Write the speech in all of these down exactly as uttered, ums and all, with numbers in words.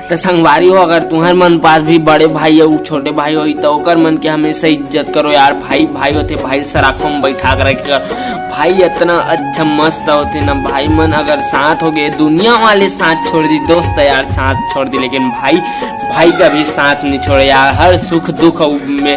त संगवारी हो, अगर तुहर मन पास भी बड़े भाई अउ छोटे भाई होही, त ओकर मन के हमेशा इज्जत करो यार। भाई भाई होथे, भाई सराखों में बैठा के रखे। भाई इतना अच्छा मस्त होथे ना भाई मन, अगर साथ हो गए, दुनिया वाले साथ छोड़ दी, दोस्त यार साथ छोड़ दी, लेकिन भाई भाई का भी साथ नहीं छोड़े यार। हर सुख दुख में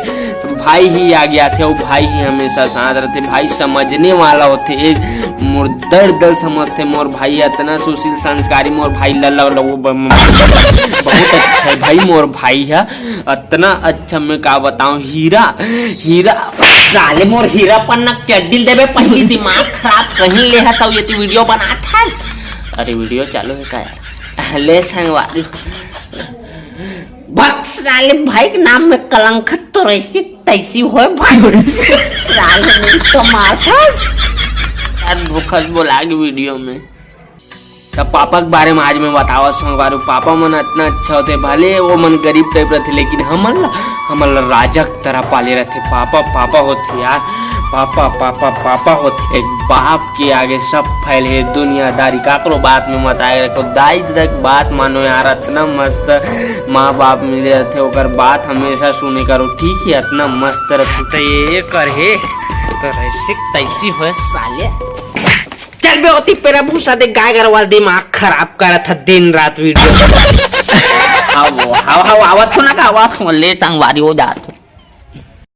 भाई ही आगे आथे, अउ भाई ही हमेशा साथ रहथे। भाई समझने वाला होथे, एक मोर दर्द दर्द समझथे मोर भाई, इतना सुशील संस्कारी मोर भाई, लल्ला लल्ला, वो ब-, म-, बहुत अच्छा है भाई मोर भाई है, इतना अच्छा, मैं का बताऊं, हीरा, हीरा। साले मोर हीरा पन्ना चड्डी देबे, पहली दिमाग खराब कहीं ले है, तब ये वीडियो बनात है। अरे वीडियो चालू है का यार? ले संगवारी। भक साले, भाई के नाम में कलंक तो रैसी तैसी होय भाई। साले नहीं तो मारथस। यार धोखा से बोला के वीडियो में। तब पापा के बारे में आज मैं बतावत हूँ, बारू पापा मन इतना अच्छा होथे, भले वो मन गरीब टाइप रहथे, लेकिन हमन ला, हमन ला राजा की तरह पाले रहथे। पापा, पापा होथे यार, पापा, पापा, पापा होथे। एक बाप के आगे सब फैल है दुनियादारी, काकरो बात में मत आए रखो, दाई ददा के बात मानो यार, इतना मस्त माँ बाप मिले रहथे, ओकर बात हमेशा सुने करो, ठीक है, इतना मस्त रहथे। तो ये कर हे, तो ऐसी तैसी होय साले। चल बे ओती पेरा भूसा दे, गाय गरवा दिमाग खराब करत ह दिन रात वीडियो। हाव, हाव, हाव, आवत हो ना का, आवत हो, ले संगवारी हो जात हो।